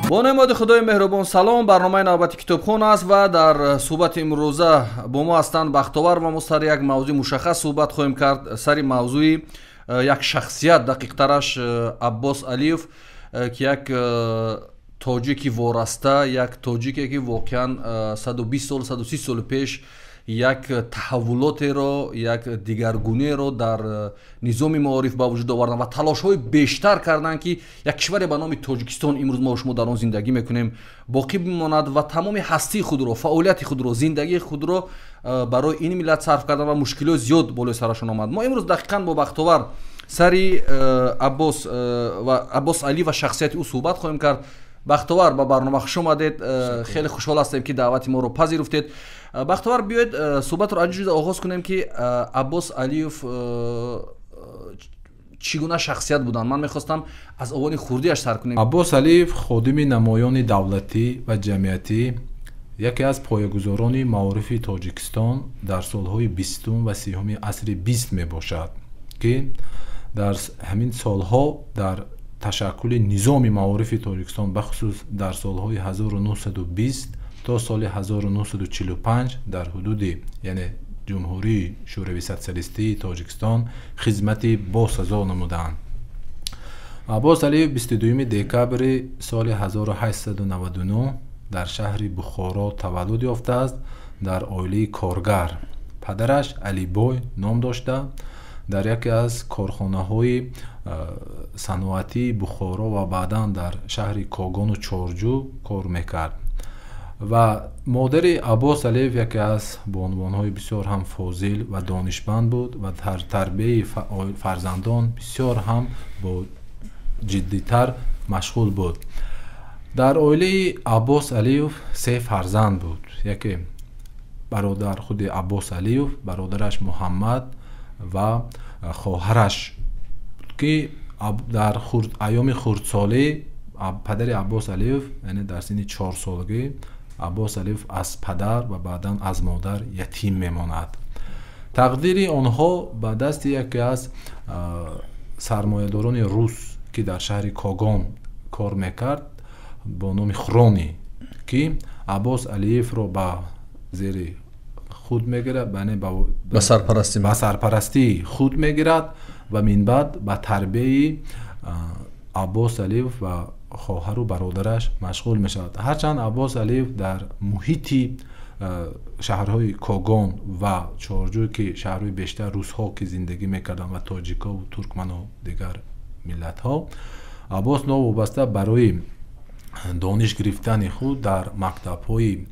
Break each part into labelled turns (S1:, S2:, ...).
S1: Бо неъмати Худои меҳрубон салом. Барномаи навбати Китобхон аст ва дар суҳбати имрӯза бо мо ҳастанд Бахтовар ва мо сари як мавзӯи мушаххас суҳбат хоҳем кард, сари мавзӯи як шахсият, дақиқтараш Аббос Алиев, ки як тоҷики вораста, як тоҷике ки воқеан 120 сол, 130 соли пеш як таҳаввулотеро, як дигаргунеро дар низоми маориф ба вуҷуд оварданд ва талошҳои бештар карданд, ки як кишваре ба номи Тоҷикистон, имрӯз мо шумо дар он зиндагӣ мекунем, боқӣ бимонад ва тамоми ҳастии худро, фаъолияти худро, зиндагии худро барои ин миллат сарф карданд ва мушкилиҳои зиёд болои сарашон омад. Мо имрӯз дақиқан бо Бахтовар сари Аббос ва Аббос Алӣ ва шахсияти ӯ суҳбат хоҳем кард. Бахтовар, ба барнома хуш омадед. Хеле хушҳол ҳастем, ки даъвати моро пазируфтед. Бахтовар, биёед суҳбатро аз ҷуда оғоз кунем, ки Аббос Алиев чӣ гуна шахсият буданд. Ман мехостам аз овони хурдиаш сар кунем.
S2: Аббос Алиев ходими намоёни давлатӣ ва ҷамъиятӣ, яке аз поягузорони маорифи Тоҷикистон дар солҳои бистум ва сиюми асри бист мебошад, ки дар ҳамин солҳо дар ташаккули низоми маорифи Тоҷикистон, бахусус дар солҳои 1920 то соли 1945 дар ҳудуди, яъне Ҷумҳурии Шӯравии Социалистии Тоҷикистон, хизмати босазо намуданд. Аббос Алиев 22 декабри соли 1899 дар шаҳри Бухоро таваллуд ёфтааст, дар оилаи коргар. Падараш Алибой ном дошта, дар яке аз корхонаҳои саноатии Бухоро ва баъдан дар шаҳри Когону Чорҷӯ кор мекард. Ва модари Аббос Алиев яке аз бонувонҳои бисёр ҳам фозил ва донишманд буд ва дар тарбияи фарзандон бисёр ҳам бо ҷиддитар машғул буд. Дар оилаи Аббос Алиев се фарзанд буд. Яке бародар худи Аббос Алиев, бародараш Муҳаммад ва хоҳараш, ки дар айёми хурдсолӣ падари Аббос Алиев, яъне дар синни 4-солагӣ, Аббос Алиев аз падар ва баъдан аз модар ятим мемонад. Тақдири онҳо ба дасти яке аз сармоядорони рус, ки дар шаҳри Когон кор мекард, бо номи Хрони, ки Аббос Алиевро ба зери худ мегирад, ба сарпарастии худ мегирад ва минбаъд ба тарбияи Аббос Алиев ва хоҳару бародараш машғул мешавад. Ҳарчанд Аббос Алиев дар муҳити шаҳрҳои Когон ва Чорҷӯ, ки шаҳрҳои бештар русҳо ки зиндагӣ мекарданд ва тоҷикову туркману дигар миллатҳо, Аббос новобаста барои дониш гирифтани худ дар мактабҳои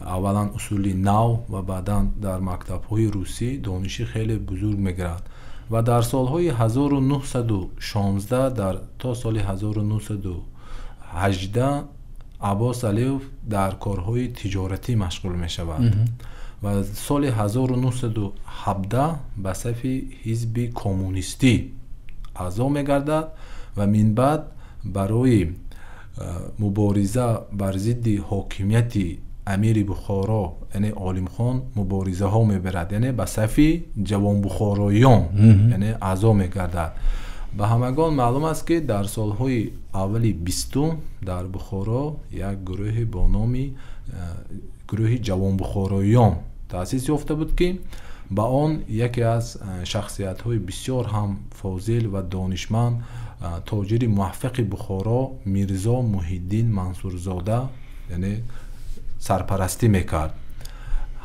S2: аввалан усули нав ва баъдан дар мактабҳои русӣ дониши хеле бузург мегирад ва дар солҳои 1916 дар то соли 1918 Аббос Алиев дар корҳои тиҷоратӣ машғул мешавад ва соли 1917 ба сафи ҳизби коммунистӣ аъзо мегардад ва минбаъд барои мубориза бар зидди ҳокимияти амири Бухоро, яъне Олимхон, муборизаҳо мебарад, яъне ба сафи ҷавонбухороён, яъне аъзо мегардад. Ба ҳамагон маълум аст, ки дар солҳои аввали бистум дар Бухоро як гурӯҳе бо номи гурӯҳи ҷавонбухороён таъсис ёфта буд, ки ба он яке аз шахсиятҳои бисёр ҳам фозил ва донишманд, тоҷири муваффақи Бухоро Мирзо Муҳиддин Мансурзода, яъне сарпарастӣ мекард.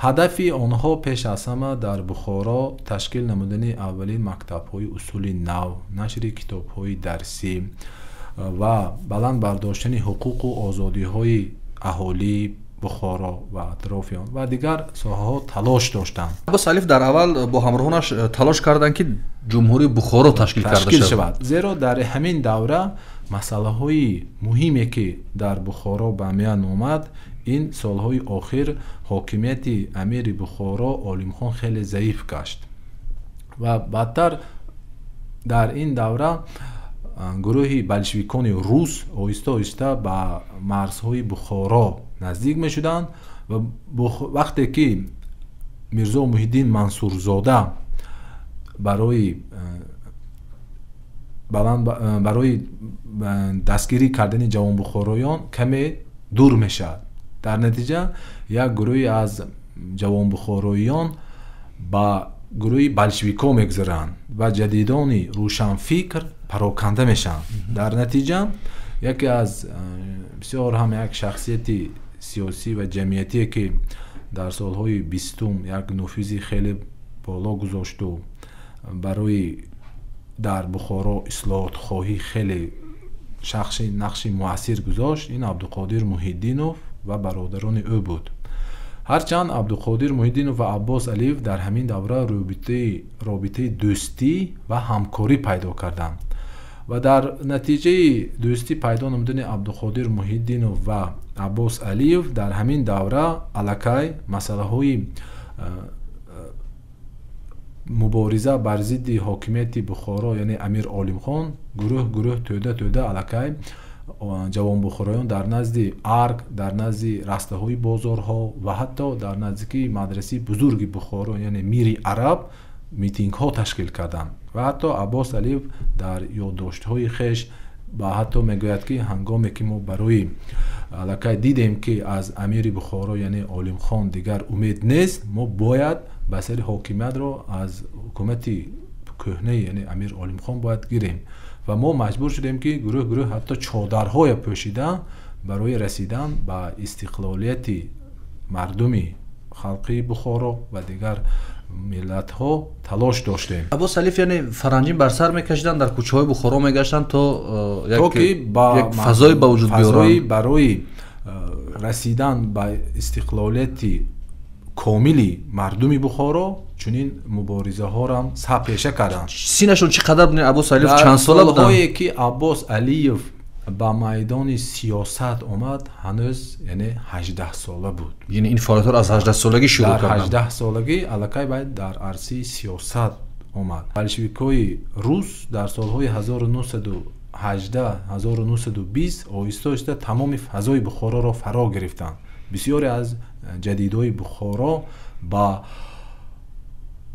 S2: Ҳадафи онҳо пеш аз ҳама дар Бухоро ташкил намудани аввалин мактабҳои усули нав, нашри китобҳои дарсӣ ва баланд бардоштани ҳуқуқу озодиҳои аҳолии Бухоро ва атрофи он ва дигар соҳаҳо талош доштанд.
S1: Аббос Алиев дар аввал бо ҳамроҳонаш талош карданд, ки Ҷумҳурии Бухоро ташкил карда
S2: шавад, зеро дар ҳамин давра масъалаҳои муҳиме, ки дар Бухоро ба миён омад, ин солҳои охир ҳокимияти амири Бухоро Олимхон хеле заиф гашт ва баъдтар дар ин давра гурӯҳи болшевикони рус оҳиста оҳиста ба марзҳои Бухоро наздик мешуданд ва вақте ки Мирзо Муҳиддин Мансурзода барои баланд барои дастгирӣ кардани ҷавонбухороён каме дур мешавад. Дар натиҷа як гурӯҳе аз ҷавонбухороиён ба гурӯҳи болшевикҳо мегузаранд ва ҷадидони рӯшанфикр пароканда мешаванд. Дар натиҷа яке аз бисёр ҳам як шахсияти сиёсӣ ва ҷамъиятие, ки дар солҳои 20-ум як нуфузи хеле боло гузошту барои дар Бухоро ислоҳотхоҳӣ хеле нақши муассир гузошт, ин Абдуқодир Муҳиддинов ва бародарони ӯ буд. Ҳарчанд Абдуқодир Муҳиддинов ва Аббос Алиев дар ҳамин давра робитаи дӯстӣ ва ҳамкорӣ пайдо карданд ва дар натиҷаи дӯстӣ пайдо намудани Абдуқодир Муҳиддинов ва Аббос Алиев дар ҳамин давра аллакай масъалаҳои мубориза бар зидди ҳокимияти Бухоро, яъне Амир Олимхон, гурӯҳ гурӯҳ, тӯда тӯда аллакай ҷавонбухороён дар назди арг, дар назди растаҳои бозорҳо ва ҳатто дар наздикии мадрасаи бузурги Бухоро, яъне Мири Араб, митингҳо ташкил карданд. Ва ҳатто Аббос Алиев дар ёддоштҳои хеш ба ҳатто мегӯяд, ки ҳангоме ки мо барои аллакай дидем, ки аз амири Бухоро, яъне Олимхон, дигар умед нест, мо бояд ба сари ҳокимиятро аз ҳукумати кӯҳнаи, яъне Амир Олимхон, бояд гирем ва мо маҷбур шудем, ки гурӯҳ гурӯҳ ҳатто чодарҳоя пӯшида барои расидан ба истиқлолияти мардуми халқи Бухоро ва дигар миллатҳо талош доштем.
S1: Аббос Алиев яъне фаранҷин бар сар мекашиданд, дар кӯчаҳои Бухоро мегаштанд, то як фазое ба вуҷуд биёранд
S2: барои расидан ба истиқлолияти комили мардуми Бухоро. Чунин муборизаҳоро сарпеша карданд.
S1: Синашон чӣ қадар буд? Аббос Алиев чанд сола буданд?
S2: Солҳое ки Аббос Алиев ба майдони сиёсат омад, ҳанӯз яъне 18 сола буд.
S1: Яъне ин фаъолиятҳоро аз 18 солагӣ шурӯъ
S2: карданд.
S1: Дар
S2: 18 солагӣ аллакай бояд дар арсаи сиёсат омад. Болшевикҳои рус дар солҳои 1918 1920 оҳиста оҳиста тамоми фазои Бухороро фаро гирифтанд. Бисёре аз ҷадидҳои Бухоро ба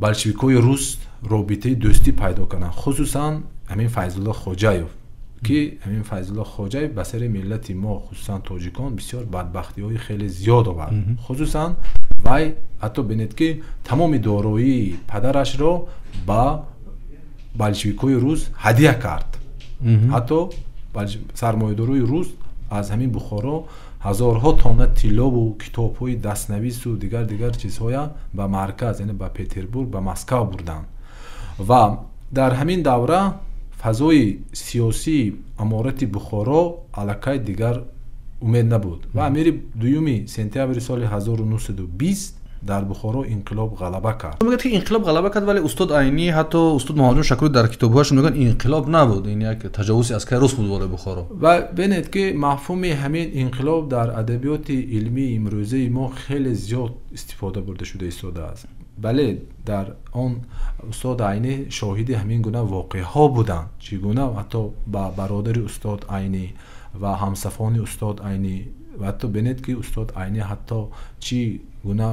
S2: болшевикҳои рус робитаи дӯстӣ пайдо карданд, хусусан ҳамин Файзулло Хоҷаев, ки ҳамин Файзулло Хоҷаев ба сари миллати мо, хусусан тоҷикон, бисёр бадбахтиҳои хеле зиёд овард. Хусусан вай ҳатто бинед, ки тамоми дороии падарашро ба болшевикҳои рус ҳадия кард. Ҳатто сармоядорои рус аз ҳамин Бухоро ҳазорҳо тонна тиллову китобҳои дастнавису дигар дигар чизҳоя ба марказ, яъне ба Петербург, ба Москав бурданд. Ва дар ҳамин давра фазои сиёсии аморати Бухоро аллакай дигар умед набуд ва амири 2 сентябри соли 1920 дар Бухоро инқилоб ғалаба кард.
S1: Мегӯяд, ки инқилоб ғалаба кард, вале устод Айнӣ, ҳатто устод Муҳаммадҷон Шакурӣ дар китобҳояшон мегӯянд, инқилоб набуд, ин як таҷовузи аскари рус буд болои Бухоро.
S2: Ва бинед, ки мафҳуми ҳамин инқилоб дар адабиёти илмии имрӯзаи мо хеле зиёд истифода бурда шуда истодааст. Бале, дар он устод Айнӣ шоҳиди ҳамин гуна воқеаҳо буданд, чӣ гуна ҳатто ба бародари устод Айнӣ ва ҳамсафони устод Айнӣ, ва ҳатто бинед, ки устод Айнӣ ҳатто чӣ гуна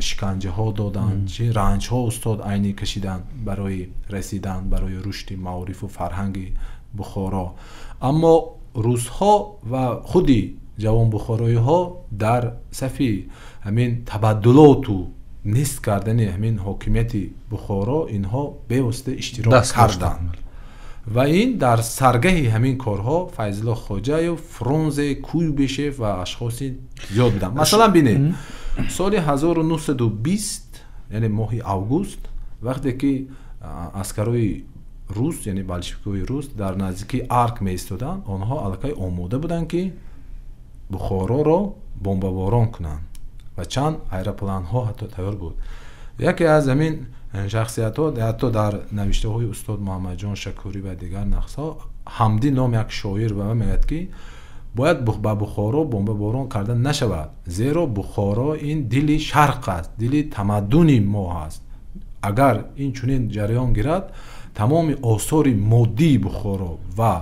S2: шиканҷаҳо доданд, чӣ ранҷҳо устод Айнӣ кашиданд барои расидан, барои рушди маорифу фарҳанги Бухоро. Аммо русҳо ва худи ҷавонбухороиҳо дар сафи ҳамин табаддулоту нест кардани ҳамин ҳокимияти Бухоро инҳо бевосита иштирок карданд ва ин дар саргаҳи ҳамин корҳо Файзулло Хоҷаев, Фрунзе, Куйбишев ва ашхоси зиёд буданд. Масалан, бинед, соли 1920, яъне моҳи август, вақте ки аскарои рус, яъне болшевикҳои рус, дар наздикии арк меистоданд, онҳо аллакай омода буданд, ки Бухороро бомбаборон кунанд ва чанд аэропланҳо ҳатто тайёр буд. Яке аз ҳамин шахсиятҳо, ҳатто дар навиштаҳои устод Муҳаммадҷон Шакурӣ ва дигар нақсҳо, Ҳамдӣ ном як шоир ба мегӯяд, ки бояд ба Бухоро бомбаборон карда нашавад, зеро Бухоро ин дили шарқ аст, дили тамаддуни мо аст. Агар ин чунин ҷараён гирад, тамоми осори моддии Бухоро ва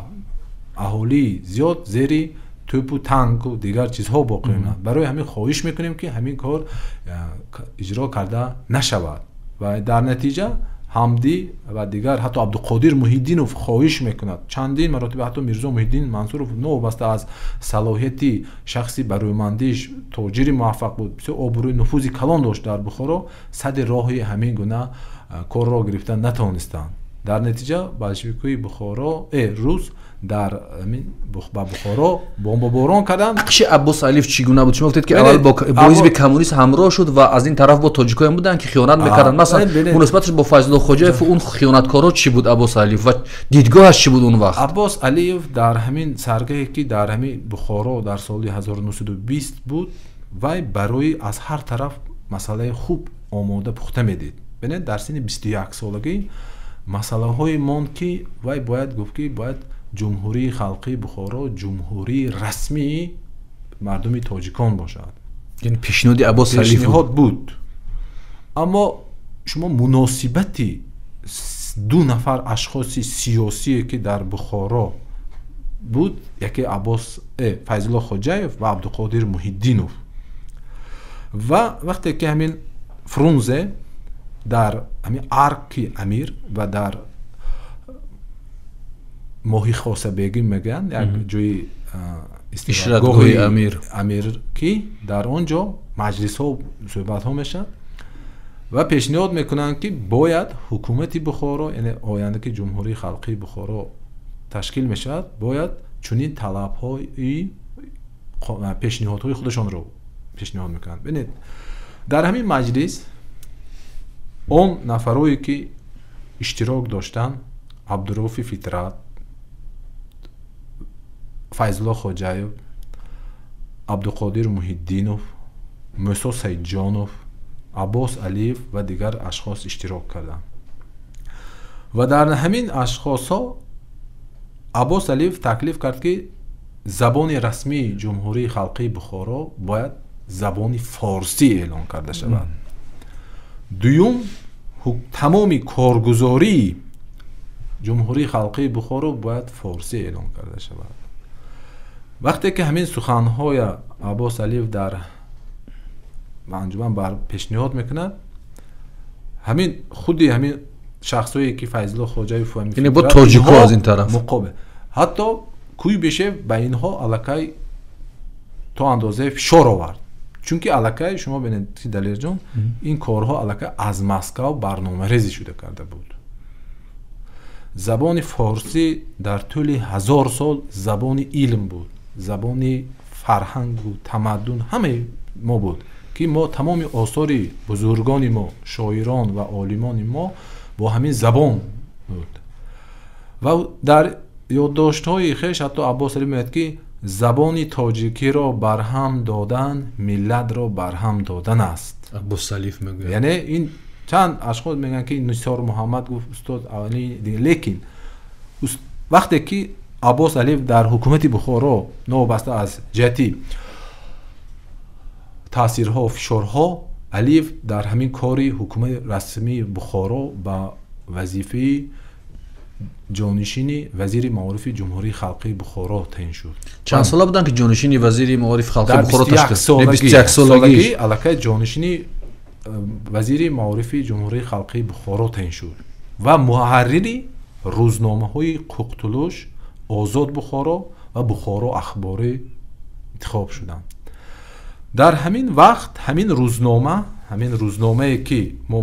S2: аҳолии зиёд зери тӯпу танку дигар чизҳо боқӣ мемонад. Барои ҳамин хоҳиш мекунем, ки ҳамин кор иҷро карда нашавад. Ва дар натиҷа Ҳамдӣ ва дигар, ҳатто Абдуқодир Муҳиддинов хоҳиш мекунад чандин маротиба, ҳатто Мирзо Муҳиддин Мансуров новобаста аз салоҳияти шахси барӯмандиш, тоҷири муваффақ буд, бисёр обрӯи нуфузи калон дошт дар Бухоро, сади роҳи ҳамин гуна корро гирифта натавонистанд. Дар натиҷа болшевикҳои Бухоро рус дар ба Бухоро бомбаборон карданд.
S1: Нақши Аббос Алиев чӣ гуна буд? Шумо гуфтед, ки аввал бо ҳизби коммунист ҳамроҳ шуд ва аз ин тараф бо тоҷикоям буданд, ки хиёнат мекарданд. Масалан, муносибаташ бо Файзулло Хоҷаев ва он хиёнаткорҳо чӣ буд Аббос Алиев ва дидгоҳаш чӣ буд он вақт?
S2: Аббос Алиев дар ҳамин саргаҳе, ки дар ҳамин Бухоро дар соли 1920 буд, вай барои аз ҳар тараф масъалаи хуб омода пухта медид. Бинед, дар синни 21 солагӣ масъалаҳое монд, ки вай бояд гуфт, ки бояд Ҷумҳурии Халқии Бухоро ҷумҳурии расмии мардуми тоҷикон бошад.
S1: Яъне пешниҳоди Аббос Алиев
S2: пешниҳод буд. Аммо шумо муносибати ду нафар ашхоси сиёсие, ки дар Бухоро буд, яке Аббос Файзулло Хоҷаев ва Абдуқодир Муҳиддинов. Ва вақте ки ҳамин Фрунзе дар ҳамин арки амир ва дар моҳи Хосабегӣ мегӯянд, як ҷои
S1: ишратгоҳи
S2: амир, ки дар он ҷо маҷлисҳо, суҳбатҳо мешавад ва пешниҳод мекунанд, ки бояд ҳукумати Бухоро, яъне оянда ки Ҷумҳурии Халқии Бухоро ташкил мешавад, бояд чунин талабҳои пешниҳодҳои худашонро пешниҳод мекунанд. Бинед, дар ҳамин маҷлис он нафарое, ки иштирок доштанд, Абдурауфи Фитрат, Файзулло Хоҷаев, Абдуқодир Муҳиддинов, Мӯсо Саидҷонов, Аббос Алиев ва дигар ашхос иштирок карданд. Ва дар ҳамин ашхосҳо Аббос Алиев таклиф кард, ки забони расмии Ҷумҳурии Халқии Бухоро бояд забони форсӣ эълон карда шавад. Дуюм, тамоми коргузории Ҷумҳурии Халқии Бухоро бояд форсӣ эълон карда шавад. Вақте ки ҳамин суханҳоя Аббос Алиев дар анҷуман бар пешниҳод мекунад, ҳамин худи ҳамин шахсое, ки Файзулло Хоҷаев
S1: яъне бо тоҷикҳо аз ин тараф
S2: муқобил, ҳатто Куйбишев ба инҳо аллакай то андозае фишор овард, чунки аллакай шумо бинед, ки Далерҷон, ин корҳо аллакай аз Москав барномарезӣ шуда карда буд. Забони форсӣ дар тӯли 1000 сол забони илм буд, забони фарҳангу тамаддун ҳамаи мо буд, ки мо тамоми осори бузургони мо, шоирон ва олимони мо бо ҳамин забон буд. Ва дар ёддоштҳои хеш ҳатто Аббос Алиев мегӯяд, ки забони тоҷикиро барҳам додан миллатро барҳам додан аст.
S1: Аббос Алиев мегӯяд.
S2: Яъне ин чанд ашхос мегӯянд, ки Нисор Муҳаммад гуфт, устод, лекин вақте ки Аббос Алиев дар ҳукумати Бухоро новобаста аз ҷиҳати таъсирҳо, фишорҳо, Алиев дар ҳамин кори ҳукумати расмии Бухоро ба вазифаи ҷонишини вазири маорифи Ҷумҳурии Халқии Бухоро таъин шуд.
S1: Чанд сола буданд, ки ҷонишини вазири маорифи халқии Бухоро ташкил?
S2: 21 солагӣ аллакай ҷонишини вазири маорифи Ҷумҳурии Халқии Бухоро таъин шуд ва муҳаррири рӯзномаҳои Қуқтулуш, Озод Бухоро ва Бухоро Ахборӣ интихоб шуданд. Дар ҳамин вақт ҳамин рӯзнома, ҳамин рӯзномае, ки мо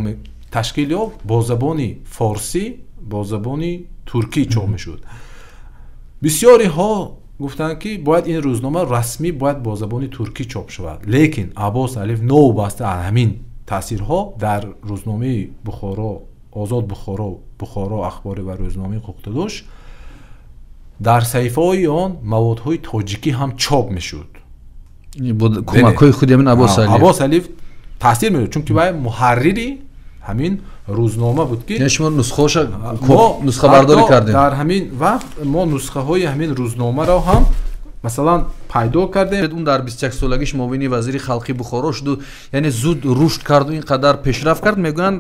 S2: ташкил ёфт, бо забони форсӣ, бо забони туркӣ чоп мешуд. Бисёриҳо гуфтанд, ки бояд ин рӯзнома расмӣ бояд бо забони туркӣ чоп шавад, лекин Аббос Алиев новобаста аз ҳамин таъсирҳо дар рӯзномаи Бухоро, Озод Бухоро, Бухоро Ахборӣ ва рӯзномаи Қуқтулуш дар саҳифаҳои он маводҳои тоҷикӣ ҳам чоп мешуд.
S1: Кӯмакҳои худи ҳамин Аббос Алиев.
S2: Аббос Алиев таъсир медод, чунки вай муҳаррири ҳамин рӯзнома буд, ки
S1: яъне шумо нусхаҳоша нусхабардорӣ кардем.
S2: Дар ҳамин вақт мо нусхаҳои ҳамин рӯзномаро ҳам масалан пайдо кардем.
S1: Он дар 21 солагиш муовини вазири халқи Бухоро шуду, яъне зуд рушд карду, ин қадар пешрафт кард. Мегӯянд,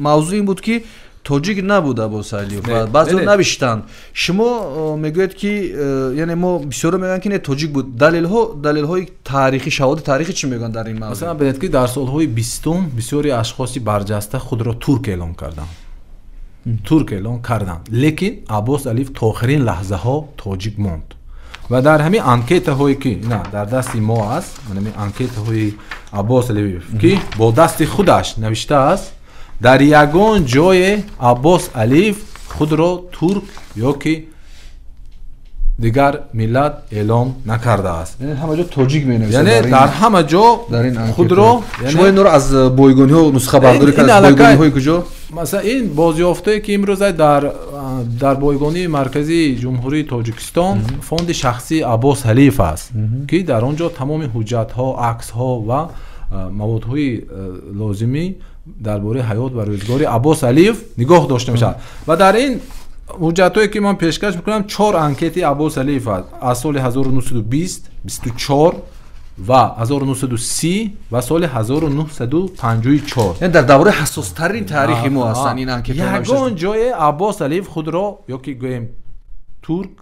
S1: мавзӯъ ин буд, ки тоҷик набуд Аббос Алиев ва баъзеҳо навиштанд. Шумо мегӯед, ки яъне мо бисёро мегӯянд, ки не, тоҷик буд. Далелҳои таърихӣ, шаҳоди таърихӣ чӣ мегӯянд дар ин мавзӯъ?
S2: Масалан, бинед, ки дар солҳои 20-ум бисёри ашхоси барҷаста худро турк эълон карданд. Турк эълон карданд, лекин Аббос Алиев то охирин лаҳзаҳо тоҷик монд. Ва дар ҳамин анкетаҳое ки ина дар дасти мо аст, ҳамин анкетаҳои Аббос Алиев, ки бо дасти худаш навиштааст, дар ягон ҷое Аббос Алиев худро турк ё ки дигар миллат эълон накардааст.
S1: Яъне ҳама ҷо тоҷик менависад.
S2: Яъне дар ҳама ҷо худро.
S1: Шумо инро аз бойгониҳо нусхабардорӣ кардед? Бойгониҳои куҷо?
S2: Масалан, ин бозёфтое ки имрӯз дар бойгонии марказии Ҷумҳурии Тоҷикистон фонди шахсии Аббос Алиев аст, ки дар он ҷо тамоми ҳуҷҷатҳо, аксҳо ва маводҳои лозимӣ дар бораи ҳаёт ва рӯзгори Аббос Алиев нигоҳ дошта мешавад. Ва дар ин ҳуҷҷатҳое ки ман пешкаш мекунам, чор анкети Аббос Алиев аст аз соли 1920, 24 ва 1930 ва соли 1954.
S1: Яъне дар давраи ҳассостарин таърихи мо ҳастанд ин анкетҳо.
S2: Ягон ҷое Аббос Алиев худро ё ки гӯем турк,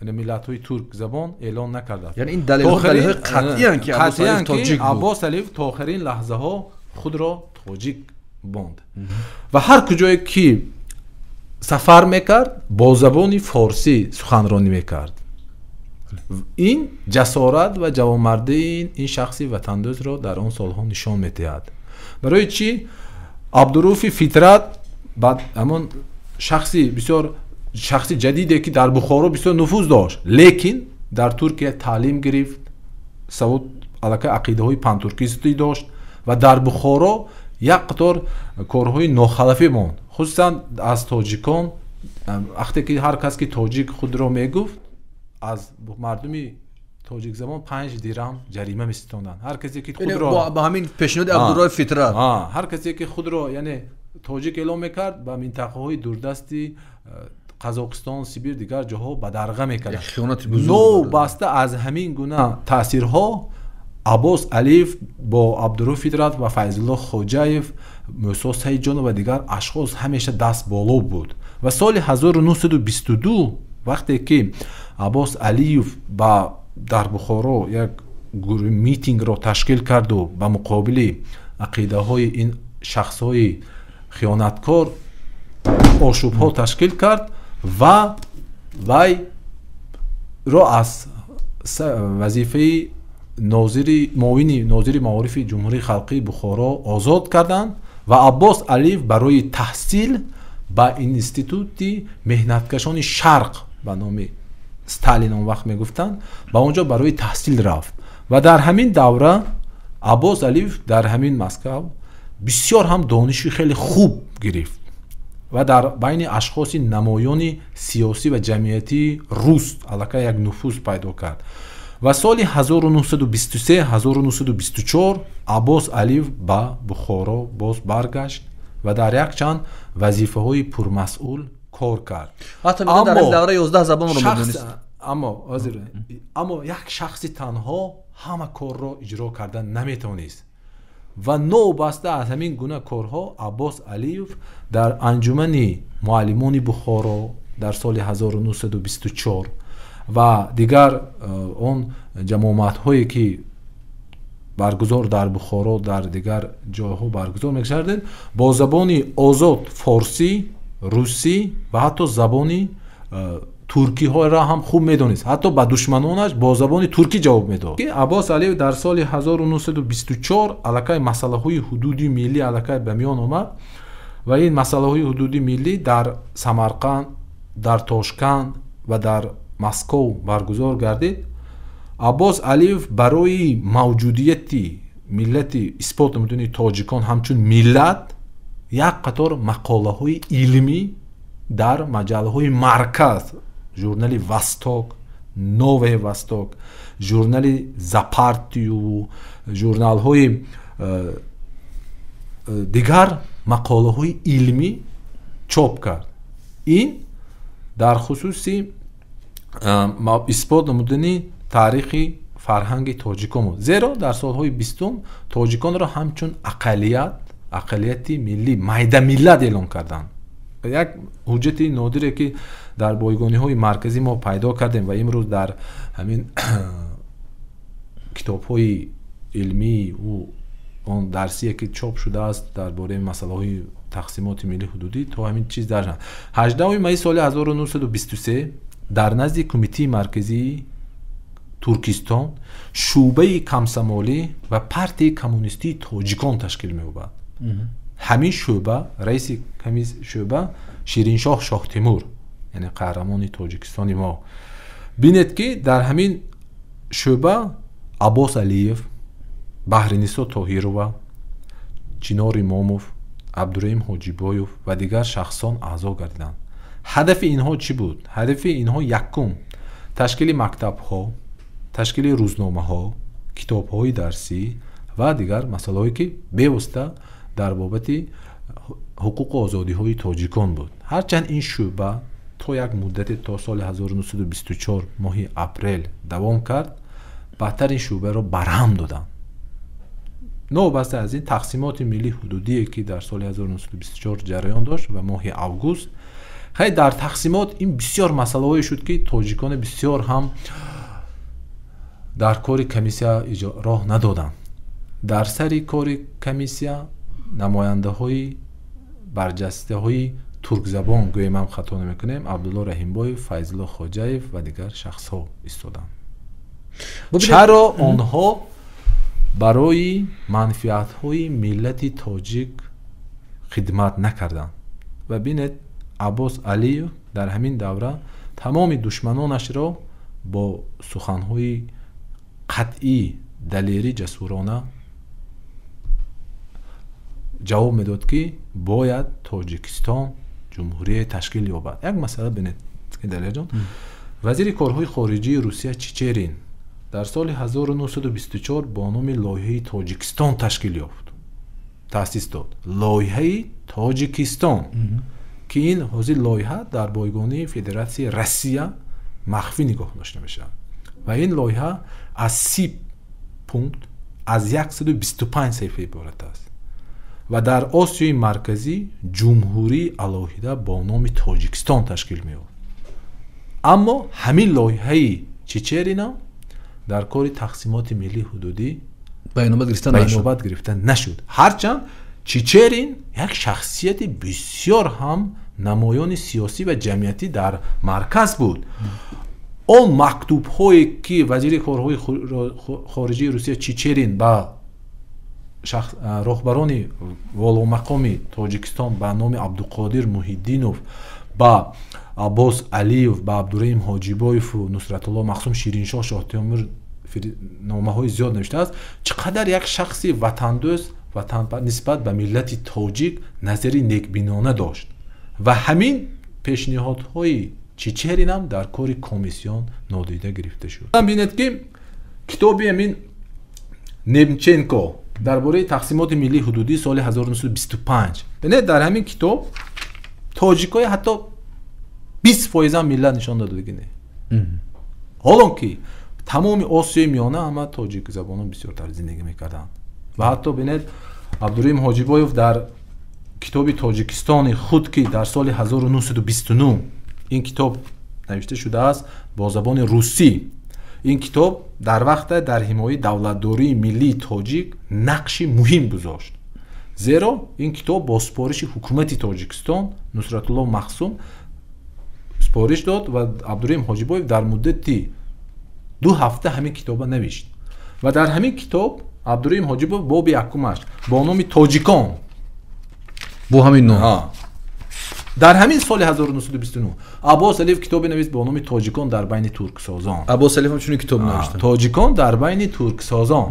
S2: яъне миллатҳои туркзабон эълон накардааст.
S1: Яъне ин далелҳо далелҳои қатъиянд, ки Аббос Алиев тоҷик буд.
S2: Аббос Алиев то охирин лаҳзаҳо худро тоҷик монд ва ҳар куҷое ки сафар мекард, бо забони форсӣ суханронӣ мекард. Ин ҷасорат ва ҷавонмардии ин шахси ватандӯстро дар он солҳо нишон медиҳад. Барои чӣ Абдуруфи Фитрат, ҳамон шахси бисёр шахси ҷадиде, ки дар Бухоро бисёр нуфуз дошт, лекин дар Туркия таълим гирифт, савод, аллакай ақидаҳои пантуркистӣ дошт ва дар Бухоро як қатор корҳои нохалафӣ монд, хусусан аз тоҷикон. Вақте ки ҳар кас ки тоҷик худро мегуфт, аз мардуми тоҷикзабон 5 дирам ҷарима меситонданд. Ҳар касе ки худро
S1: ба ҳамин пешниҳоди Абдурраҳи Фитрат.
S2: Ҳар касе ки худро, яъне, тоҷик эълон мекард, ба минтақаҳои дурдасти Қазоқистон, Сибир, дигар ҷоҳо бадарға мекарданд. Новобаста аз ҳамин гуна таъсирҳо, Аббос Алиев бо Абдуруф Фитрат ва Файзулло Хоҷаев, Мӯсо Саидҷонов ва дигар ашхос ҳамеша даст боло буд. Ва соли 1922, вақте ки Аббос Алиев ба дар Бухоро як митингро ташкил карду ба муқобили ақидаҳои ин шахсҳои хиёнаткор ошӯбҳо ташкил кард ва вайро аз вазифаи нозири, муовини нозири маорифи Ҷумҳурии Халқии Бухоро озод карданд ва Аббос Алиев барои таҳсил ба Институти меҳнаткашони Шарқ ба номи Сталин, он вақт мегуфтанд, ба он ҷо барои таҳсил рафт. Ва дар ҳамин давра Аббос Алиев дар ҳамин Москав бисёр ҳам дониши хеле хуб гирифт ва дар байни ашхоси намоёни сиёсӣ ва ҷамъиятии рус аллакай як нуфуз пайдо кард. Ва соли 1923, 1924 Аббос Алиев ба Бухоро боз баргашт ва дар якчанд вазифаҳои пурмасъул кор кард.
S1: Ҳатто дар ин давра 11 забонро медонист.
S2: Аммо як шахси танҳо ҳама корро иҷро карда наметавонист ва новобаста аз ҳамин гуна корҳо, Аббос Алиев дар Анҷумани муаллимони Бухоро дар соли 1924 ва дигар он ҷамоатҳое ки баргузор дар Бухоро, дар дигар ҷойҳо баргузор мекарданд, бо забони озод форсӣ, русӣ ва ҳатто забони туркиҳоро ҳам хуб медонист. Ҳатто ба душманонаш бо забони туркӣ ҷавоб медод. Аббос Алиев дар соли 1924 аллакай масъалаҳои ҳудуди миллӣ аллакай ба миён омад ва ин масъалаҳои ҳудуди миллӣ дар Самарқанд, дар Тошканд ва дар Москов баргузор гардид. Аббос Алиев барои мавҷудияти миллати, исбот намудани тоҷикон ҳамчун миллат, як қатор мақолаҳои илмӣ дар маҷаллаҳои марказ, журнали «Восток», «Новый Восток», журнали «За партию», журналҳои дигар мақолаҳои илмӣ чоп кард. Ин дар хусуси исбот намудани таърихи фарҳанги тоҷикон буд, зеро дар солҳои бистум тоҷиконро ҳамчун ақаллият, ақаллияти миллӣ, майдамиллат эълон карданд. Як ҳуҷҷати нодире, ки дар бойгониҳои марказӣ мо пайдо кардем ва имрӯз дар ҳамин китобҳои илмии ӯ Он дарсие ки чоп шудааст дар бораи масъалаҳои тақсимоти миллӣ ҳудудӣ то ҳамин чиз дар 18 майи соли 1923 дар назди Кумитаи марказии Туркистон шӯъбаи комсомолӣ ва партияи коммунистии тоҷикон ташкил меёбад. Ҳамин шӯъба раиси шӯъба Шириншоҳ Шоҳтемур, яъне қаҳрамони Тоҷикистони мо. Бинед, ки дар ҳамин шӯъба Аббос Алиев, Баҳринисо Тоҳирова, Чинор Имомов, Абдураҳим Ҳоҷибоев ва дигар шахсон аъзо гардиданд. Ҳадафи инҳо чӣ буд? Ҳадафи инҳо якум ташкили мактабҳо, ташкили рӯзномаҳо, китобҳои дарсӣ ва дигар масъалаҳое, ки бевосита дар бобати ҳуқуқу озодиҳои тоҷикон буд. Ҳарчанд ин шӯъба то як муддате, то соли 1924 моҳи апрел давом кард, баъдтар ин шӯъбаро барҳам доданд. Новобаста аз ин, тақсимоти миллии ҳудудие, ки дар соли 1924 ҷараён дошт ва моҳи август, хай, дар тақсимот ин бисёр масъалаҳое шуд, ки тоҷикони бисёр ҳам дар кори комиссия роҳ надоданд. Дар сари кори комиссия намояндаҳои барҷастаҳои туркзабон, гӯем ҳам хато намекунем, Абдулло Раҳимбоев, Файзулло Хоҷаев ва дигар шахсҳо истоданд. Чаро онҳо барои манфиатҳои миллати тоҷик хидмат накарданд? Ва бинед, Аббос Алиев дар ҳамин давра тамоми душманонашро бо суханҳои қатъӣ, далерӣ, ҷасурона ҷавоб медод, ки бояд Тоҷикистон ҷумҳурие ташкил ёбад. Як масъала бинед, Далерҷон. Вазири корҳои хориҷии Русия Чичерин дар соли 1924 бо номи лоиҳаи Тоҷикистон ташкил ёфт, таъсис дод лоиҳаи Тоҷикистон, ки ин ҳозир лоиҳа дар бойгонии Федератсияи Россия махфӣ нигоҳ дошта мешавад ва ин лоиҳа аз 30 пункт, аз 125 саҳифа иборат аст ва дар Осиёи Марказӣ ҷумҳурии алоҳида бо номи Тоҷикистон ташкил меёфт. Аммо ҳамин лоиҳаи Чичерина дар кори тақсимоти миллии ҳудудӣ
S1: ба
S2: инобат гирифта нашуд, ҳарчанд Чичерин як шахсияти бисёр ҳам намоёни сиёсӣ ва ҷамъиятӣ дар марказ буд. Он мактубҳое, ки вазири корҳои хориҷии Русия Чичерин ба роҳбарони воломақоми Тоҷикистон ба номи Абдуқодир Муҳиддинов, ба Аббос Алиев, ба Абдураҳим Ҳоҷибоеву Нусратулло Махсум, Шириншоҳ Шоҳтемур номаҳои зиёд навиштааст, чӣ қадар як шахси ватандӯст, нисбат ба миллати тоҷик назари некбинона дошт. Ва ҳамин пешниҳодҳои Чичеринам дар кори комиссион нодида гирифта шуд. Бинед, ки китоби ҳамин Немченко дар бораи тақсимоти миллии ҳудудии соли 1925, бинед, дар ҳамин китоб тоҷикҳои ҳатто 20 фоизам миллат нишон додагӣ не, ҳолон ки тамоми Осиёи Миёна ҳама тоҷикзабонон бисёртар зиндагӣ мекарданд. Ва ҳатто бинед, Абдураҳим Ҳоҷибоев дар китоби Тоҷикистони худ, ки дар соли 1929 ин китоб навишта шудааст бо забони русӣ, ин китоб дар вақте дар ҳимояи давлатдории миллии тоҷик нақши муҳим гузошт, зеро ин китоб бо супориши ҳукумати Тоҷикистон, Нусратулло Махсум супориш дод ва Абдураҳим Ҳоҷибоев дар муддати 2 ҳафта ҳамин китоба навишт. Ва дар ҳамин китоб Абдураҳим Ҳоҷибоев боби якумаш бо номи Тоҷикон
S1: Бо ҳамин ном.
S2: Дар ҳамин соли 1929 Аббос Алиев китобе навист бо номи Тоҷикон дар байни турксозон.
S1: Аббос Алиев ҳамчунин китоб навишта.
S2: Тоҷикон дар байни турксозон.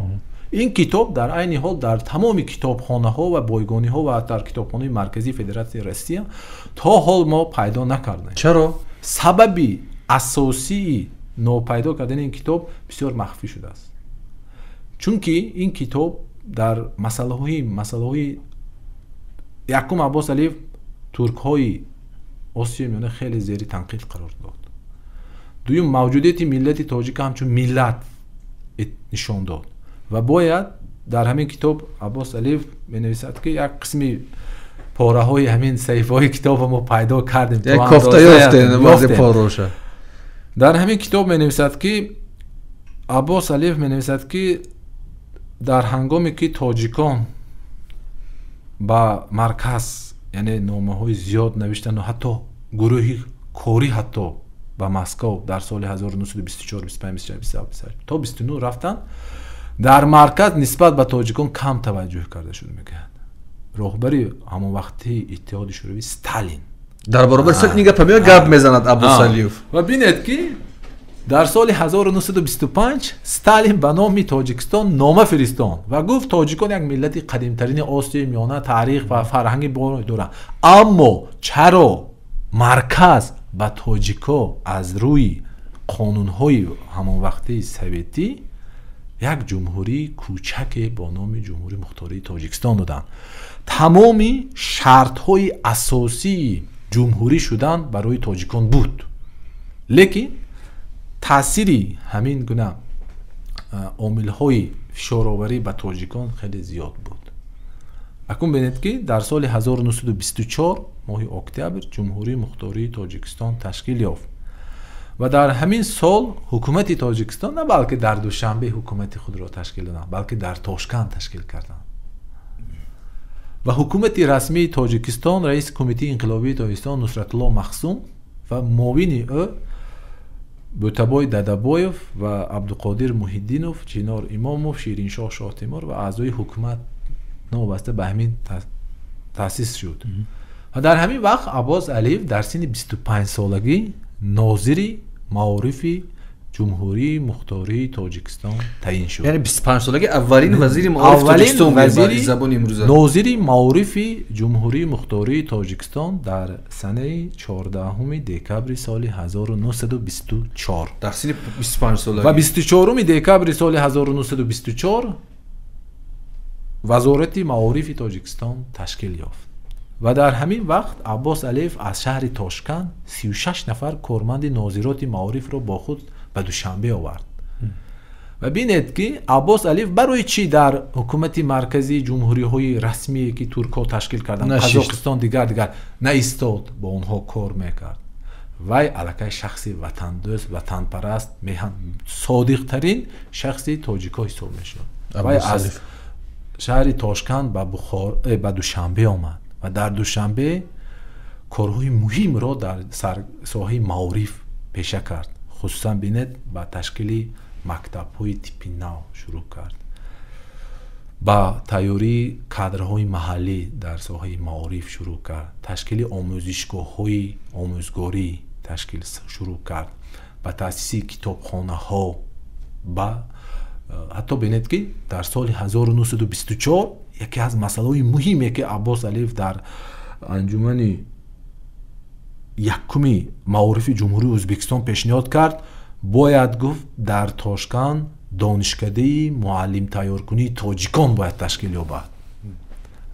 S2: Ин китоб дар айни ҳол дар тамоми китобхонаҳо ва бойгониҳо ва дар китобхонаи марказии Федератсияи Россия то ҳол мо пайдо накардем.
S1: Чаро?
S2: Сабаби асосии нопайдо кардани ин китоб бисёр махфӣ шудааст, чунки ин китоб дар масъалаҳои якум Аббос Алиев туркҳои Осиёи Миёна хеле зери танқид қарор дод, дуюм мавҷудияти миллати тоҷика ҳамчун миллат нишон дод. Ва бояд дар ҳамин китоб Аббос Алиев менависад, ки як қисми пораҳои ҳамин саҳифаҳои китоба мо пайдо кардем. Дар ҳамин китоб менависад, ки Аббос Алиев менависад, ки Дар ҳангоме ки тоҷикон ба марказ, яъне номаҳои зиёд навиштанд ва ҳатто гурӯҳи корӣ ҳатто ба Москов дар соли 1924, 25, 26, 27, 28 то 29 рафтанд, дар марказ нисбат ба тоҷикон кам таваҷҷӯҳ карда шуд, мегӯянд. Роҳбари ҳамон вақти Иттиҳоди Шӯравӣ Сталин
S1: дар баробари ин гапа меояд, гап мезанад Аббос Алиев.
S2: Ва бинед ки дар соли 1925 Сталин ба номи Тоҷикистон нома фиристонд ва гуфт тоҷикон як миллати қадимтарини Осиёи Миёна, таърих ва фарҳанги бой доранд, аммо чаро марказ ба тоҷико аз рӯи қонунҳои ҳамон вақтии советӣ як ҷумҳурии кӯчаке бо номи Ҷумҳурии Мухтории Тоҷикистон доданд? Тамоми шартҳои асосии ҷумҳурӣ шудан барои тоҷикон буд, лекин таъсири ҳамин гуна омилҳои фишороварӣ ба тоҷикон хеле зиёд буд. Акнун бинед ки дар соли 1924 моҳи октябр Ҷумҳурии Мухтории Тоҷикистон ташкил ёфт ва дар ҳамин сол ҳукумати Тоҷикистон на балки дар Душанбе ҳукумати худро ташкил доданд, балки дар Тошканд ташкил карданд. Ва ҳукумати расмии Тоҷикистон раиси Кумитаи инқилобии Тоҷикистон Нусратулло Махсум ва муовини ӯ Бӯтабой Дадабоев ва Абдуқодир Муҳиддинов, Чинор Имомов, Шириншоҳ Шоҳтемур ва аъзои ҳукумат новобаста ба ҳамин таъсис шуд. Ва дар ҳамин вақт Аббос Алиев дар синни 25 солагӣ нозири маорифи Ҷумҳурии Мухтории Тоҷикистон таъин шуд.
S1: Яъне 25 солагӣ аввалин вазири маорифи Тоҷикистон буд забони имрӯза.
S2: Нозири маорифи Ҷумҳурии Мухтории Тоҷикистон дар санаи 14 декабри соли 1924.
S1: Дар синни 25 солагӣ.
S2: Ва 24 декабри соли 1924 Вазорати маорифи Тоҷикистон ташкил ёфт. Ва дар ҳамин вақт Аббос Алиев аз шаҳри Тошканд 36 нафар корманди нозироти маорифро бо худ ба Душанбе овард. Ва бинед ки Аббос Алиев барои чӣ дар ҳукумати марказии ҷумҳуриҳои расмие ки туркҳо ташкил карданд, Қазоқистон, дигар наистод, бо онҳо кор мекард. Вай аллакай шахси ватандӯст, ватанпараст, содиқтарин шахси тоҷикҳо ҳисоб мешуд. Вай аз шаҳри Тошканд ба Душанбе омад ва дар Душанбе корҳои муҳимро дар соҳаи маориф пеша кард. Хусусан бинед ба ташкили мактабҳои типи нав шурӯъ кард, ба тайёрии кадрҳои маҳаллӣ дар соҳаи маориф шурӯъ кард, ташкили омӯзишгоҳҳои омӯзгорӣ ташкил шурӯъ кард, ба таъсиси китобхонаҳо, ба ҳатто бинед ки дар соли 1924 яке аз масъалаҳои муҳиме ки Аббос Алиев дар анҷумани якуми маорифи Ҷумҳурии Ӯзбекистон пешниҳод кард, бояд гуфт дар Тошканд донишкадаи муаллимтайёркунии тоҷикон бояд ташкил ёбад.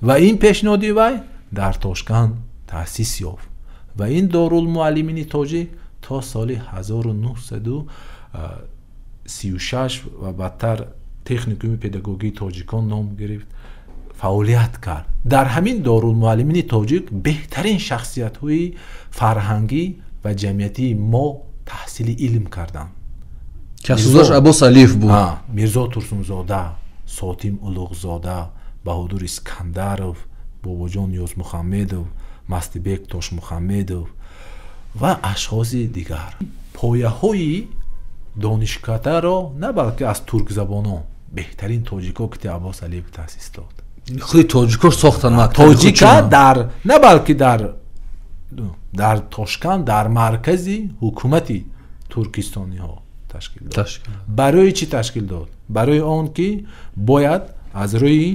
S2: Ва ин пешниҳоди вай дар Тошканд таъсис ёфт ва ин дорулмуаллимини тоҷик то соли 1936 ва баъдтар техникуми педагогии тоҷикон ном гирифт, фаъолият кард. Дар ҳамин дорулмуаллимини тоҷик беҳтарин шахсиятҳои фарҳангӣ ва ҷамъиятии мо таҳсили илм карданд.
S1: Ки асосгузораш Аббос Алиев буд.
S2: Мирзо Турсунзода, Сотим Улуғзода, Баҳодур Искандаров, Бобоҷон Ниёзмуҳаммедов, Мастибек Тошмуҳаммедов ва ашхоси дигар. Пояҳои донишкадаро на балки аз туркзабонон, беҳтарин тоҷикҳо ки Аббос Алиев таъсис дод.
S1: Худи тоҷикҳо сохтанд мактаби
S2: тоҷика дар на балки дар Тошканд, дар маркази ҳукумати туркистониҳо ташкил дод. Барои чӣ ташкил дод? Барои он ки бояд аз рӯи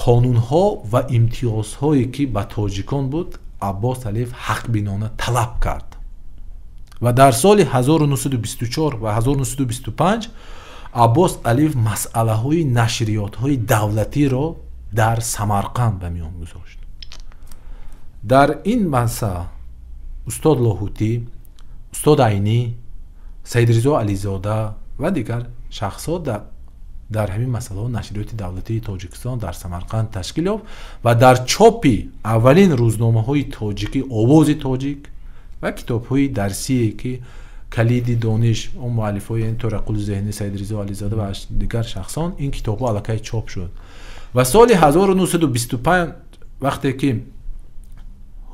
S2: қонунҳо ва имтиёзҳое ки ба тоҷикон буд, Аббос Алиев ҳақбинона талаб кард. Ва дар соли 1924 ва 1925 Аббос Алиев масъалаҳои нашриётҳои давлатиро дар Самарқанд ба миён гузошт. Дар ин масъала устод Лоҳутӣ, устод Айнӣ, Саидризо Ализода ва дигар шахсҳо дар ҳамин масъалаҳо нашриёти давлатии Тоҷикистон дар Самарқанд ташкил ёфт ва дар чопи аввалин рӯзномаҳои тоҷикӣ Овози тоҷик ва китобҳои дарсие ки Калиди дониш, он муаллифҳои ин Торақул Зеҳнӣ, Саидризо Ализода ва дигар шахсон, ин китобҳо аллакай чоп шуд. Ва соли 1925 вақте ки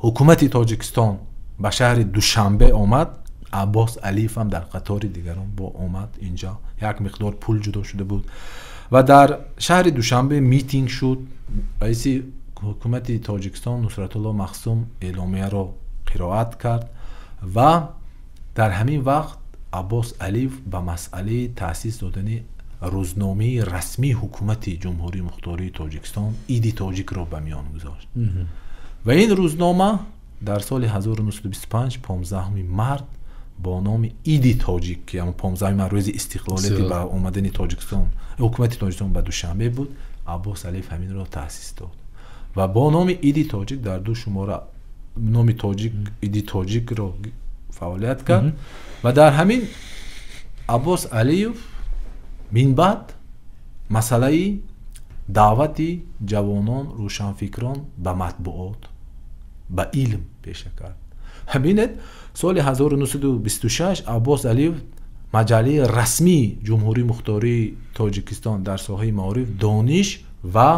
S2: ҳукумати Тоҷикистон ба шаҳри Душанбе омад, Аббос Алиев ҳам дар қатори дигарон бо омад. Инҷо як миқдор пул ҷудо шуда буд ва дар шаҳри Душанбе митинг шуд. Раиси ҳукумати Тоҷикистон Нусратулло Махсум эъломияро қироат кард ва дар ҳамин вақт Аббос Алиев ба масъалаи таъсис додани рӯзномаи расмии ҳукумати Ҷумҳурии Мухтории Тоҷикистон Иди Тоҷикро ба миён гузошт. Ва ин рӯзнома дар соли 1925 15 март бо номи Иди Тоҷик, ки ҳамон 15 март рӯзи истиқлолияти ба омадани Тоҷикистон, ҳукумати Тоҷикистон ба Душанбе буд, Аббос Алиев ҳаминро таъсис дод ва бо номи Иди Тоҷик дар ду шумора номи тоҷик Иди Тоҷикро фаъолият кард. Ва дар ҳамин Аббос Алиев минбаъд масъалаи даъвати ҷавонон, рӯшанфикрон ба матбуот, ба илм пеша кард. Бинед, соли 1926 Аббос Алиев маҷаллаи расмии Ҷумҳурии Мухтории Тоҷикистон дар соҳаи маориф, дониш ва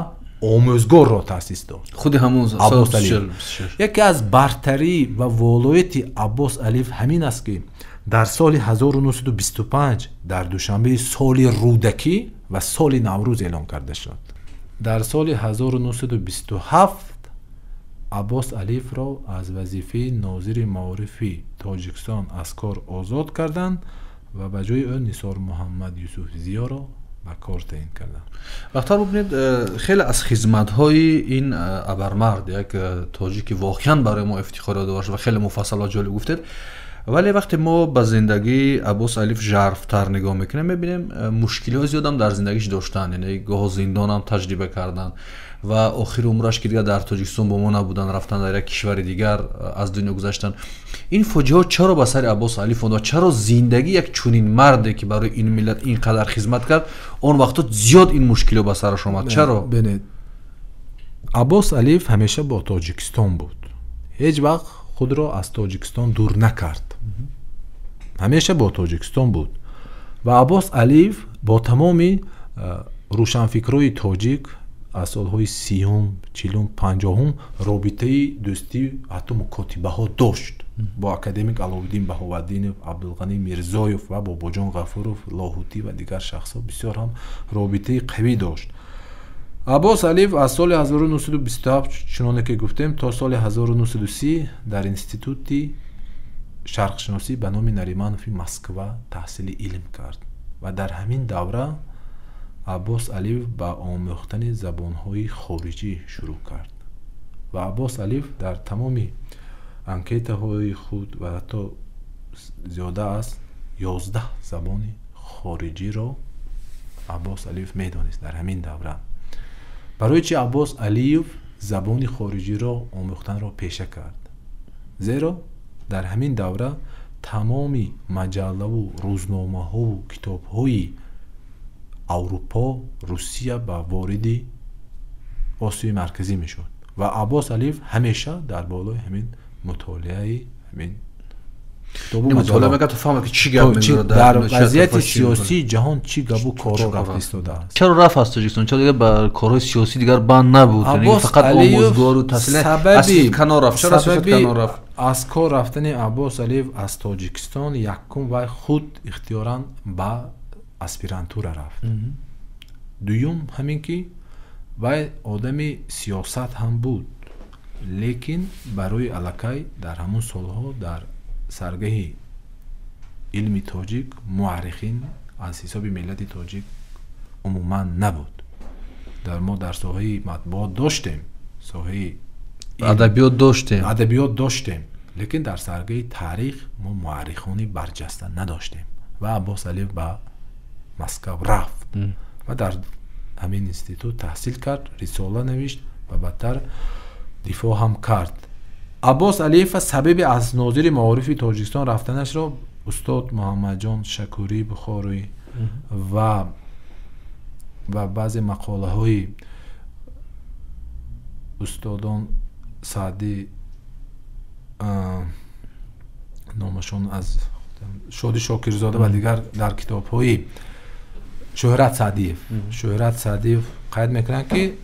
S2: омӯзгорро таъсис дод.
S1: Худи ҳамон
S2: Аббос Алиев. Яке аз бартарӣ ва волояти Аббос Алиев ҳамин аст, ки дар соли 1925 дар Душанбе соли Рӯдакӣ ва соли Наврӯз эълон карда шуд. Дар соли 1927 Аббос Алиевро аз вазифаи нозири маорифи Тоҷикистон аз кор озод карданд ва ба ҷои ӯ Нисор Муҳаммад Юсуф Зиёро ба кор таъин карданд.
S1: Бахтар, бубинед, хеле аз хизматҳои ин абармард, як тоҷики воқеан барои мо ифтихор дошт ва хеле муфассал ва ҷолиб гуфтед. Вале вақте мо ба зиндагии Аббос Алиев жарфтар нигоҳ мекунем, мебинем, мушкилиҳои зиёдам дар зиндагиш доштанд, яъне гоҳо зиндонам таҷриба карданд ва охири умраш ки дигар дар Тоҷикистон бо мо набуданд, рафтанд дар як кишвари дигар аз дунё гузаштанд. Ин фоҷиаҳо чаро ба сари Аббос Алиев омад ва чаро зиндагии як чунин марде, ки барои ин миллат ин қадар хизмат кард, он вақтҳо зиёд ин мушкилиҳо ба сараш омад? Чаро?
S2: Бинед, Аббос Алиев ҳамеша бо Тоҷикистон буд, ҳеҷ вақт худро аз Тоҷикистон дур накард, ҳамеша бо Тоҷикистон буд. Ва Аббос Алиев бо тамоми рӯшанфикрҳои тоҷик аз солҳои 30-ум, 40-ум, 50-ум робитаи дӯстӣ, ҳатто мукотибаҳо дошт бо академик Аловуддин Баҳоваддинов, Абдулғанӣ Мирзоев ва Бобоҷон Ғафуров, Лоҳутӣ ва дигар шахсҳо бисёр ҳам робитаи қавӣ дошт. Аббос Алиев аз соли 1927, чуноне ки гуфтем, то соли 1930 дар Институти шарқшиносӣ ба номи Нариманови Москва таҳсили илм кард ва дар ҳамин давра Аббос Алиев ба омӯхтани забонҳои хориҷӣ шурӯъ кард. Ва Аббос Алиев дар тамоми анкетаҳои худ ва ҳатто зиёда аз 11 забони хориҷиро Аббос Алиев медонист дар ҳамин давра. Барои чи Аббос Алиев забони хориҷиро омӯхтанро пеша кард? Зеро дар ҳамин давра тамоми маҷаллаву рӯзномаҳову китобҳои Аврупо, Русия ба вориди Осиёи Марказӣ мешуд ва Аббос Алиев ҳамеша дар болои ҳамин мутолиаи ҳамин
S1: мутолиа мекард, то фаҳмад, ки чӣ гап мезанад,
S2: дар вазъияти сиёсии ҷаҳон чӣ гапу коро рафта истодааст.
S1: Чаро рафт аз Тоҷикистон? Чаро дигар ба корҳои сиёсӣ дигар банд набуд? Фақат омӯзгору таҳсил аз канор рафт. Чаро сиёсат канор рафт?
S2: Аз кор рафтани Аббос Алиев аз Тоҷикистон, якум, вай худ ихтиёран ба аспирантура рафт. Дуюм, ҳамин ки вай одами сиёсат ҳам буд, лекин барои аллакай дар ҳамон солҳо дар саргаҳи илми тоҷик муаррихин аз ҳисоби миллати тоҷик умуман набуд. Дар мо дар соҳаи матбуот доштем, соҳаи
S1: адабиёт доштем,
S2: адабиёт доштем, лекин дар саргаҳи таърих мо муаррихони барҷаста надоштем. Ва Аббос Алиев ба Москав рафт ва дар ҳамин институт таҳсил кард, рисола навишт ва баъдтар дифоъ ҳам кард. Аббос Алиев сабаби аз нозири маорифи Тоҷикистон рафтанашро устод Муҳаммадҷон Шакурӣ Бухорӣ ва баъзе мақолаҳои устодон Саъдӣ, номашон аз Шоди Шокирзода ва дигар дар китобҳои Шӯҳрат Саъдиев қайд мекунанд, ки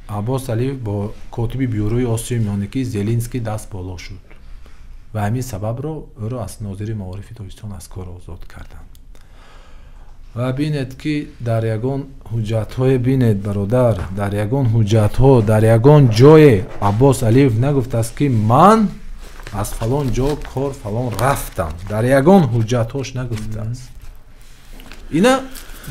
S2: Аббос Алиев бо котиби бюрои Осиёи Миёна ки Зелинский даст боло шуд ва ҳамин сабабро ӯро аз нозири маорифи Тоҷикистон аз кор озод карданд. Ва бинед, ки дар ягон ҳуҷҷатҳое, бинед бародар, дар ягон ҳуҷҷатҳо, дар ягон ҷое Аббос Алиев нагуфтааст, ки ман аз фалон ҷо кор фалон рафтам. Дар ягон ҳуҷҷатҳош нагуфтааст. Ина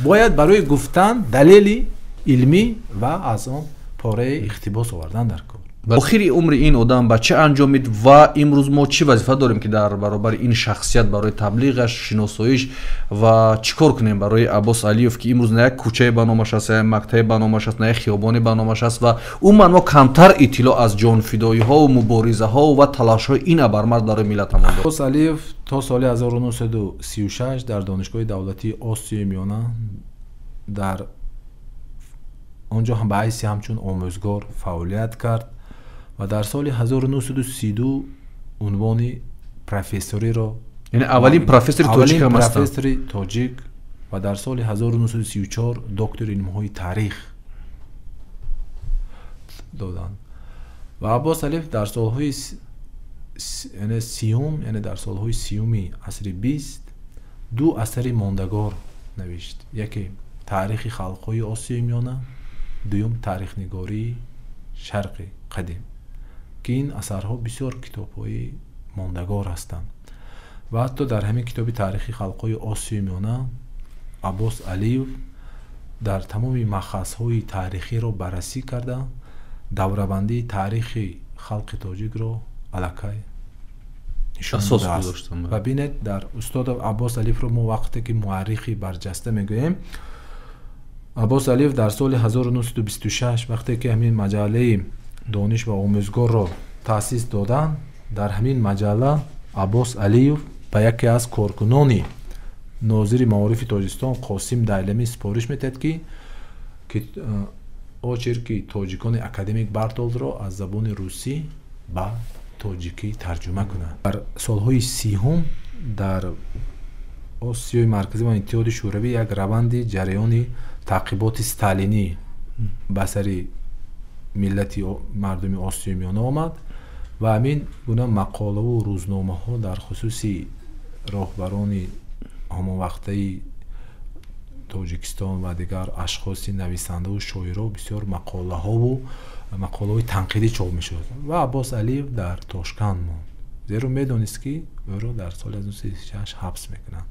S2: бояд барои гуфтан далели илмӣ ва аз он пораи иқтибос овардан дар кор.
S1: Охири умри ин одам ба чӣ анҷомид ва имрӯз мо чӣ вазифа дорем, ки дар баробари ин шахсият барои таблиғаш, шиносоиш ва чӣ кор кунем барои Аббос Алиев, ки имрӯз на як кӯчае ба номаш аст, на як мактабе ба номаш аст, на як хиёбоне ба номаш аст ва умуман мо камтар иттилоъ аз ҷонфидоиҳову муборизаҳо ва талошҳои ин абармард барои миллатамон дорем.
S2: Аббос Алиев то соли 1936 дар Донишгоҳи давлатии Осиёи Миёна дар он ҷо ҳам ба ҳайси ҳамчун омӯзгор фаъолият кард ва дар соли 1932 унвони профессориро,
S1: яъне аввалин профессори тоҷик ҳам ҳастанд,
S2: профессори тоҷик, ва дар соли 1934 доктори илмҳои таърих доданд. Ва Аббос Алиев дар солҳои сиюм, яъне дар солҳои сиюми асри бист ду асари мондагор навишт. Яке таърихи халқҳои Осиёи Миёна, дуюм таърихнигории Шарқи қадим, ки ин асарҳо бисёр китобҳои мондагор ҳастанд. Ва ҳатто дар ҳамин китоби таърихи халқҳои Осиёи Миёна Аббос Алиев дар тамоми махазҳои таърихиро баррасӣ карда, даврабандии таърихи халқи тоҷикро аллакай нишон додааст. Ва бинед, дар устод Аббос Алиевро мо вақте ки муаррихи барҷаста мегӯем, Аббос Алиев дар соли 1926 вақте ки ҳамин маҷаллаи Дониш ва омӯзгорро таъсис доданд, дар ҳамин маҷалла Аббос Алиев ба яке аз коркунони нозири маорифи Тоҷикистон Қосим Дайламӣ супориш медиҳад, ки очерки тоҷикони академик Бартолдро аз забони русӣ ба тоҷикӣ тарҷума кунад. Дар солҳои сиҳум дар Осиёи Марказӣ ва Иттиҳоди Шӯравӣ як раванди ҷараёни таъқиботи сталинӣ ба сари миллати мардуми Осиёи Миёна омад ва ҳамин гуна мақолаву рӯзномаҳо дар хусуси роҳбарони ҳамонвақтаи Тоҷикистон ва дигар ашхоси нависандаву шоиро бисёр мақолаҳову мақолаҳои танқидӣ чоп мешуд. Ва Аббос Алиев дар Тошканд монд, зеро медонист, ки ӯро дар соли 1936 ҳабс мекунанд.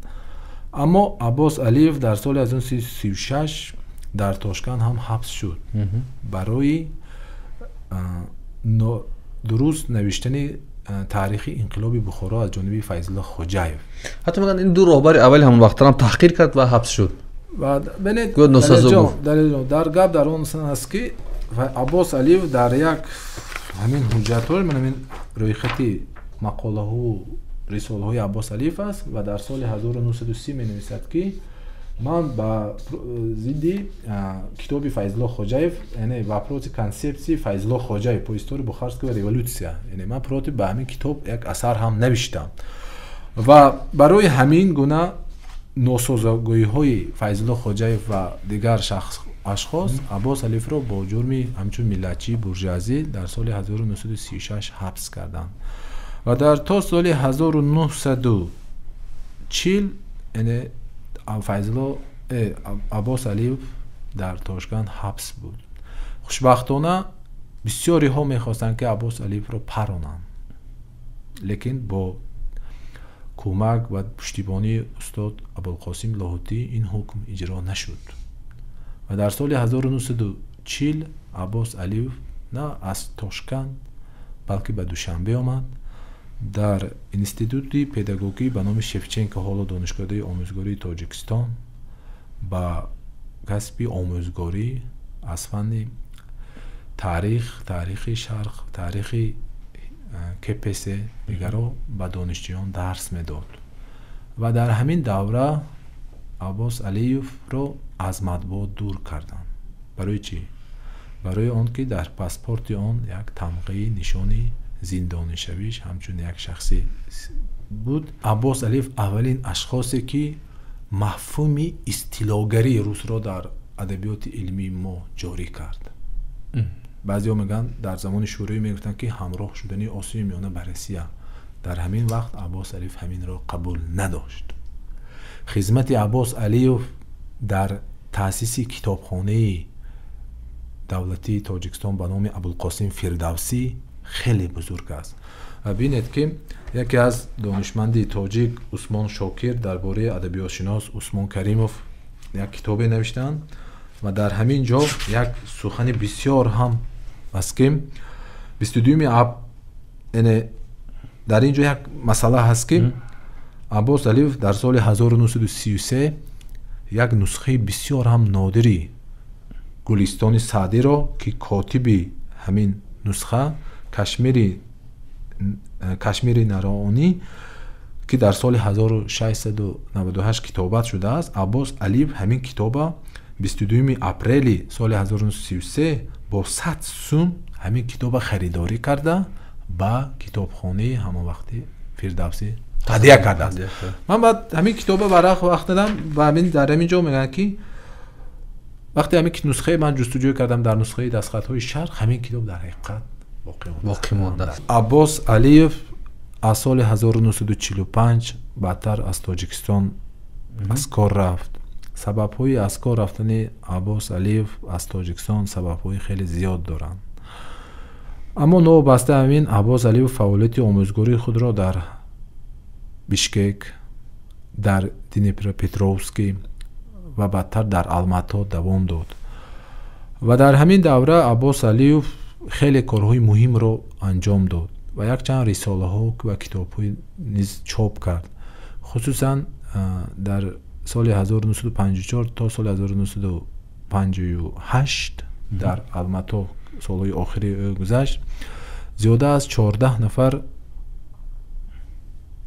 S2: Аммо Аббос Алиев дар соли 1936 дар Тошканд ҳам ҳабс шуд барои дуруст навиштани таърихи инқилоби Бухоро аз ҷониби Файзулло Хоҷаев.
S1: Ҳатто мегӯянд, ин ду роҳбари аввали ҳамон вақтарам таҳқир кард ва ҳабс шуд.
S2: Бинед, дар гап дар он аст, ки Аббос Алиев дар як ҳамин ҳуҷҷатҳо, ҳамин рӯйхати мақолаҳову рисолаҳои Аббос Алиев аст ва дар соли 1930 менависад, ки ман ба зидди китоби Файзулло Хоҷаев, яъне вопроси консепсии Файзулло Хоҷаев по истории Бухарского революция, яъне ман против ба ҳамин китоб як асар ҳам навиштам. Ва барои ҳамин гуна носозгоиҳои Файзулло Хоҷаев ва дигар ашхос Аббос Алиевро бо ҷурми ҳамчун миллатчии буржуазӣ дар соли 1936 ҳабс карданд. Ва дар то соли 1940, яъне Файзулло Аббос Алиев дар Тошканд ҳабс буд. Хушбахтона бисёриҳо мехостанд, ки Аббос Алиевро паронанд, лекин бо кӯмак ва пуштибонии устод Абулқосим Лоҳутӣ ин ҳукм иҷро нашуд. Ва дар соли 1940 Аббос Алиев на аз Тошканд, балки ба Душанбе омад. Дар институти педагогӣ ба номи Шевченко, ҳоло Донишгоҳи омӯзгории Тоҷикистон, ба касби омӯзгорӣ аз фанни таърих, таърихи шарқ, таърихи КПС дигаро ба донишҷӯён дарс медод. Ва дар ҳамин давра Аббос Алиевро аз матбуот дур карданд. Барои чӣ? Барои он ки дар паспорти он як тамғаи нишони зиндонишавиш ҳамчун як шахси буд. Аббос Алиев аввалин ашхосе ки мафҳуми истилогарии русро дар адабиёти илмии мо ҷорӣ кард. Баъзеҳо мегӯянд, дар замони Шӯравӣ мегуфтанд, ки ҳамроҳ шудани Осиёи Миёна ба Россия. Дар ҳамин вақт Аббос Алиев ҳаминро қабул надошт. Хизмати Аббос Алиев дар таъсиси китобхонаи давлатии Тоҷикистон ба номи Абулқосим Фирдавсӣ хеле бузург аст. Ва бинед, ки яке аз донишманди тоҷик Усмон Шокир дар бораи адабиётшинос Усмон Каримов як китобе навиштанд ва дар ҳамин ҷо як сухани бисёр ҳам аст, ки 22 яъне дар ин ҷо як масъала ҳаст, ки Аббос Алиев дар соли 1933 як нусхаи бисёр ҳам нодири Гулистони Саъдиро, ки котиби ҳамин нусха Кашмири Нароонӣ, ки дар соли 1698 китобат шудааст, Аббос Алиев ҳамин китоба 22 апрели соли 1933 бо 100 сум ҳамин китоба харидорӣ карда, ба китобхонаи ҳамонвақти Фирдавсӣ ҳадия кардааст. Ман баъд ҳамин китоба варақ вақт дадам ва дар ҳамин ҷо мегӯянд, ки вақте ҳамин нусхаи ман ҷустуҷӯ кардам дар нусхаи дастхатҳои Шарқ, ҳамин китоб дар ҳақиқат
S1: боқӣ мондааст.
S2: Аббос Алиев аз соли 1945 баъдтар аз Тоҷикистон аз кор рафт. Сабабҳои аз кор рафтани Аббос Алиев аз Тоҷикистон сабабҳои хеле зиёд доранд, аммо новобаста ҳамин Аббос Алиев фаъолияти омӯзгории худро дар Бишкек, дар Днепропетровский ва баъдтар дар Алмато давом дод. Ва дар ҳамин давра Аббос Алиев хеле корҳои муҳимро анҷом дод ва якчанд рисолаҳо ва китобҳои низ чоп кард. Хусусан дар соли 1954 то соли 1958 дар Алмато солҳои охири ӯ гузашт. Зиёда аз 14 нафар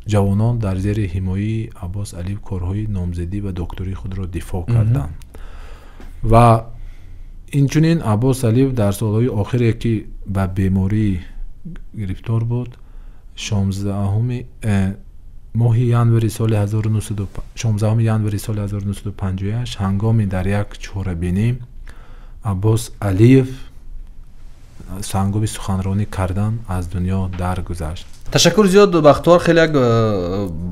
S2: ҷавонон дар зери ҳимояи Аббос Алиев корҳои номзадӣ ва доктории худро дифоъ карданд. Ва инчунин Аббос Алиев дар солҳои охире, ки ба беморӣ гирифтор буд, 16 моҳи январи соли 16 январи соли 1958 ҳангоми дар як чорабинӣ Аббос Алиев ҳангоми суханронӣ кардан аз дунё даргузашт.
S1: Ташаккур зиёд, Бахтовар. Хеле як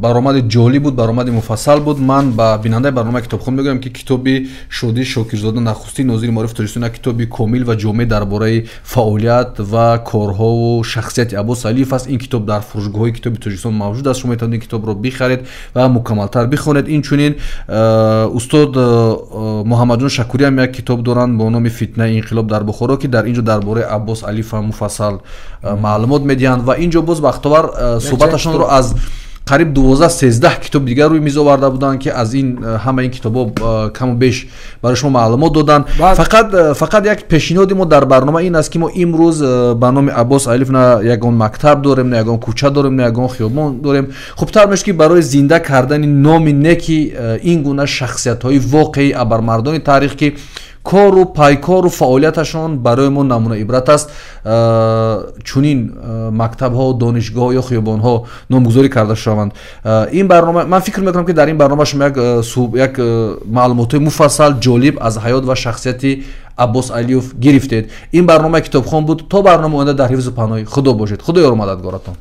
S1: баромади ҷолиб буд, баромади муфассал буд. Ман ба бинандаи барномаи Китобхон мегӯям, ки китоби Шодӣ Шокирзода «Нахустин нозири маорифи Тоҷикистон» як китоби комил ва ҷомеъ дар бораи фаъолият ва корҳову шахсияти Аббос Алиев аст. Ин китоб дар фурӯшгоҳҳои китоби Тоҷикистон мавҷуд аст. Шумо метавонед ин китобро бихаред ва мукаммалтар бихонед. Инчунин устод Муҳаммадҷон Шакурӣ ҳам як китоб доранд бо номи «Фитнаи инқилоб дар Бухоро», ки дар ин ҷо дар бораи Аббос Алиев ҳам муфассал маълумот медиҳанд. Ва ин ҷо боз Бахтовар суҳбаташонро аз қариб 12-13 китоб дигар рӯи миз оварда буданд, ки аз ин ҳама ин китобҳо каму беш барои шумо маълумот доданд. Фақат як пешниҳоди мо дар барнома ин аст, ки мо имрӯз ба номи Аббос Алиев на ягон мактаб дорем, на ягон кӯча дорем, на ягон хиёбон дорем. Хубтар мешуд, ки барои зинда кардани номи неки ин гуна шахсиятҳои воқеии абармардони таърих, ки кору пайкору фаъолияташон барои мо намуна ибрат аст, чунин мактабҳо, донишгоҳ ё хиёбонҳо номгузорӣ карда шаванд. Ин барнома, ман фикр мекунам, ки дар ин барнома шумо як маълумотҳои муфассал, ҷолиб аз ҳаёт ва шахсияти Аббос Алиев гирифтед. Ин барномаи Китобхон буд. То барнома оянда дар ҳифзу паноҳи Худо бошед. Худо ёру мададгоратон.